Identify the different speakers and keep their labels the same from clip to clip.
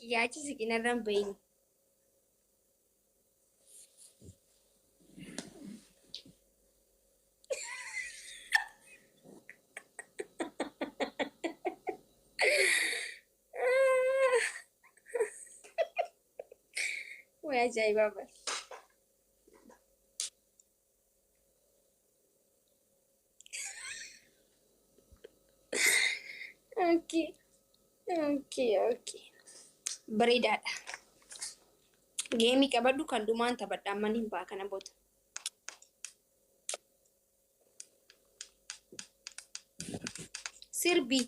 Speaker 1: Siqi achi siqi narraan bahin. Way ajaa'ibaa bara. Okay. Okay, okay. Bareedaadha. Geemii qabadhu kan dhumaan taphadha amma hin ba'a kana booda. Sirbi.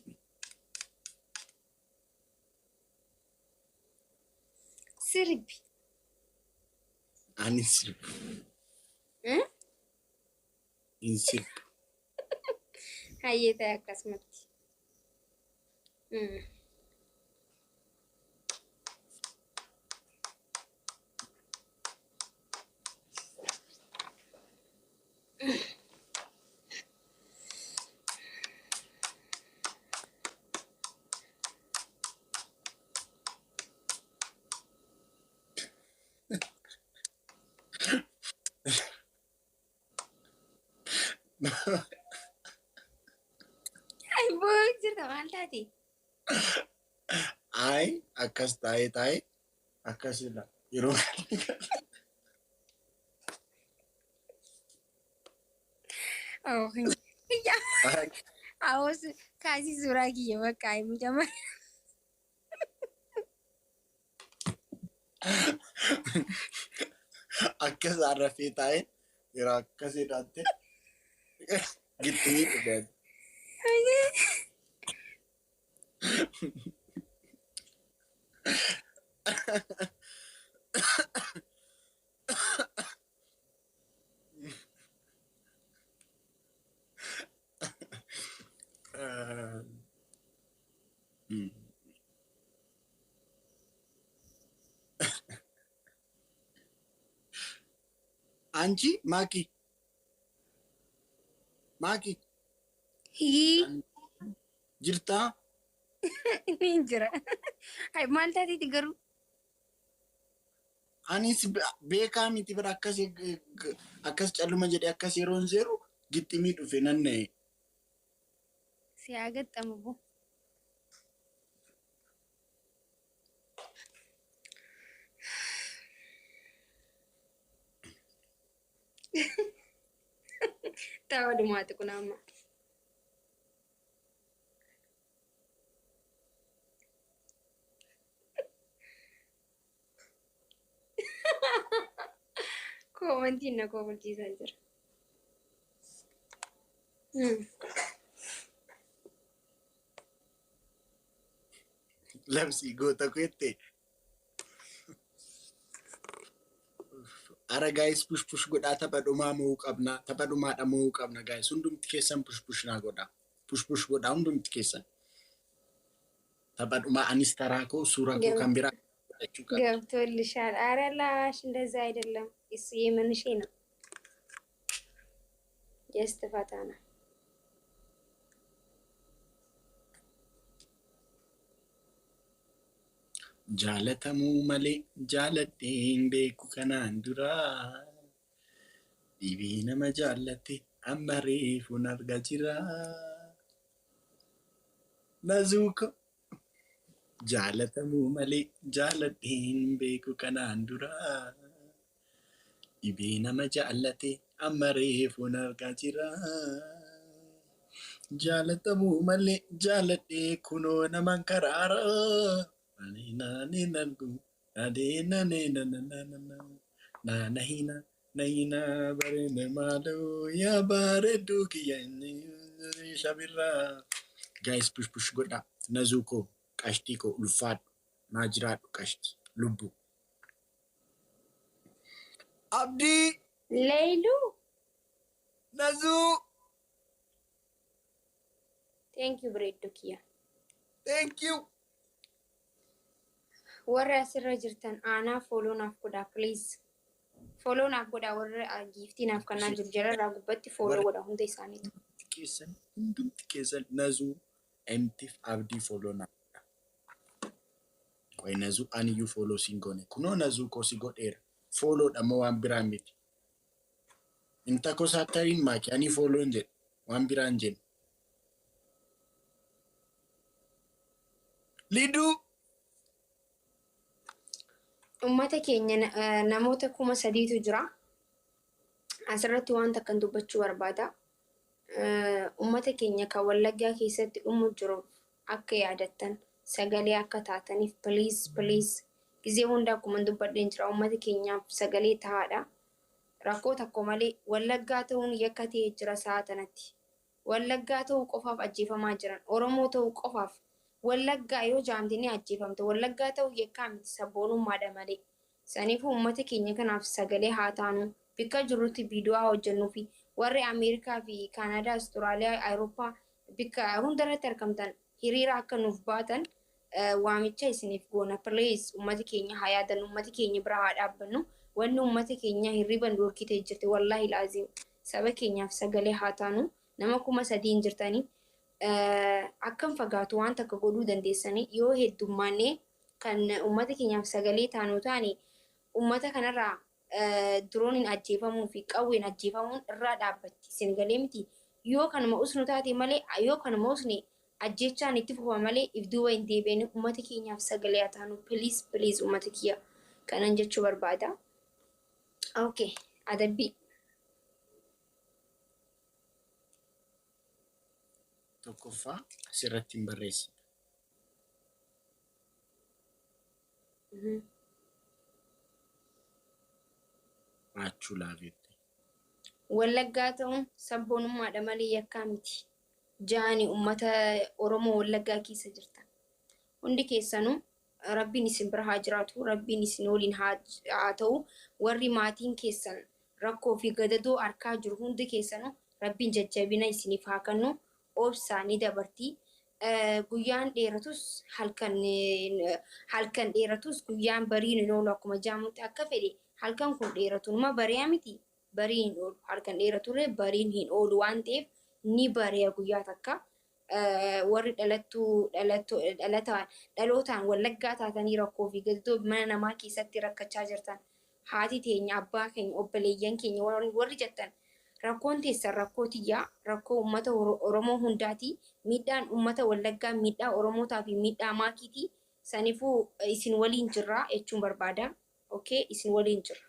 Speaker 1: Sirbi.
Speaker 2: Ani sirbu.
Speaker 1: Hmm?
Speaker 2: Hin sirbu.
Speaker 1: Hayyee ta'e akkasumatti. Ay, boo jirta maal taate?
Speaker 2: Ay, akkas taa'ee taa'ee akkasidha. Yeroo
Speaker 1: Oh, Awwas kaasii suuraa kiyya bakka ay mucama.
Speaker 2: Akkas rafee taa'ee yeroo akkasidhaatti gittimii dhufe. Anchi Maki Maki.
Speaker 1: Hii
Speaker 2: jirtaa?
Speaker 1: Ni jira. Ay, maal taateeti garuu?
Speaker 2: Anis beekaa miti bira akkas akkas calluma jedhee akkas yeroon seeru gixximii dhufe nan na'e.
Speaker 1: Si haa gaxxamu boo. Tapha dhumaati kun amma. Koomantiin na koomanchiisaa jira.
Speaker 2: Labsii goota kweette. Ara guys, push push godhaa, tapha dhumaa mo'uu qabna. Tapha dhumaadha mo'uu qabna guys. Hundumti keessan push push naa godhaa. Push push godhaa hundumti keessan. Tapha dhumaa anis taraa koo suuraa koo kan biraa godhachuu qaba.
Speaker 1: ገብቶልሻል። አረ ላሽ እንደዛ አይደለም። እሱ የምንሼ ነው። Just ፈታ ነው።
Speaker 2: Jaalatamuu malee jaaladhee hin beeku kanaan dura. Dhibii nama jaallate amma reefuun argaa jira. Nazuuko. Jaalatamuu malee jaaladhee hin beeku kanaan dura. Dhibee nama jaallate amma reefuun argaa jira. Jaalatamuu malee jaaladhee kunoo naman karaara. Ani naani nangu nadee nanee nanana naana hina nayina bareeda maaloo yaa bareedduu kiyya inni shabirraa. Guys, push push godhaa. Nazuu koo qashtii koo ulfaadhu naa jiraadhu qashti lubbu. Abdii.
Speaker 1: Leeyiluu.
Speaker 2: Nazuu.
Speaker 1: Thank you bareedduu kiyya.
Speaker 2: Thank you.
Speaker 1: Warri asirra jirtan aanaa follow naaf godhaa, please. Follow naaf godhaa, warri giiftii naaf kannaa jiru jararraa gubbatti follow godhaa hunda isaaniitu.
Speaker 2: Keessan hundumti keessan Nazuu emtiif Abdii follow naa godhaa. Qoy Nazuu, aniyyuu follow siin goone. Kunoo Nazuu koo si godheera. Followdha moo waan biraan miti. Inta kosaattariin maaki ani follow hin jedhu. Waan biraan jennu. Liduu!
Speaker 1: Uummata keenya namoota 3000tu jira. Asirratti wanta akkan dubbachuu barbaada. Uummata keenya kan Wallaggaa keessatti dhumu jiru akka yaadattan, sagalee akka taataniif, please, please, gizee hunda akkuma dubbadheen jira, uummata keenyaaf sagalee tahaadha. Rakkoo tokko malee Wallaggaa ta'uun yakka ta'ee jira sa'a tanatti. Wallaggaa ta'uu qofaaf ajjeefamaa jiran. Oromoo ta'uu qofaaf. Wallaggaa yoo jaamte ni ajjeefamte. Wallaggaa ta'uu yakkaa miti, sabboonummaadha malee. Saniifuu uummata keenya kanaaf sagalee haa taanu. Bakka jirrutti viidiyoo haa hojjennuu fi warri Ameerikaa fi Kaanadaa, Awustiraaliyaa, Awurooppaa bakka hundarratti argamtan hiriira akka nuuf baatan waamicha isiniif goona. Please, uummata keenya haa yaadannu, uummata keenya bira haa dhaabbannu. Wanni uummata keenya hirriban dhorkitee jirti. Wallaahi laazim, saba keenyaaf sagalee haa taanu. Nama 3000 jirtanii akkam fagaatu waan takka godhuu dandeessanii yoo heddummaannee kan uummata keenyaaf sagalee taanu taane, uummata kanarraa dirooniin ajjeefamuu fi qawween ajjeefamuun irraa dhaabbatti. Isin galee miti? Yoo kanuma usnu taate malee, yoo kanuma usne ajjechaan itti fufa malee if duuba hin deebi'anii. Uummata keenyaaf sagalee haa taanu, please, please, uummata kiyya kanan jechuu barbaada. Okay, adabbii.
Speaker 2: Tokkoffaa asirratti hin barreessine. Raachuu laaveette.
Speaker 1: Wallaggaa ta'uun sabboonummaadha malee yakkaa miti. Jaani uummata Oromoo Wallaggaa keessa jirtan. Hundi keessanuu Rabbiin isin bira haa jiraatu. Rabbiin isin waliin haa ta'u. Warri maatiin keessan rakkoo fi gadadoo harkaa jiru hundi keessanuu Rabbiin jajjabina isiniif haa kennu. Obsaa, ni dabarti. Guyyaan dheeratus, halkan halkan dheeratus, guyyaan bariin hin oolu akkuma jaamutti. Akka fedhe halkan kun dheeratu numa bari'a miti, bariin hin oolu. Halkan dheeraturre bariin hin oolu waan ta'eef ni bari'a guyyaa takka. Warri dhalattuu dhalataan dhalootaan Wallaggaa taatanii rakkoo fi gadadoo mana namaa keessatti rakkachaa jirtan, haati teenya, abbaa keenya, obboleeyyan keenya warri jettan, rakkoon teessan rakkoo tiyyaa, rakkoo uummata Oromoo hundaati. Miidhaan uummata Wallaggaa miidhaa Oromootaa fi miidhaa maakiiti. Saniifuu isin waliin jirra jechuun barbaada. Okay, isin waliin jirra.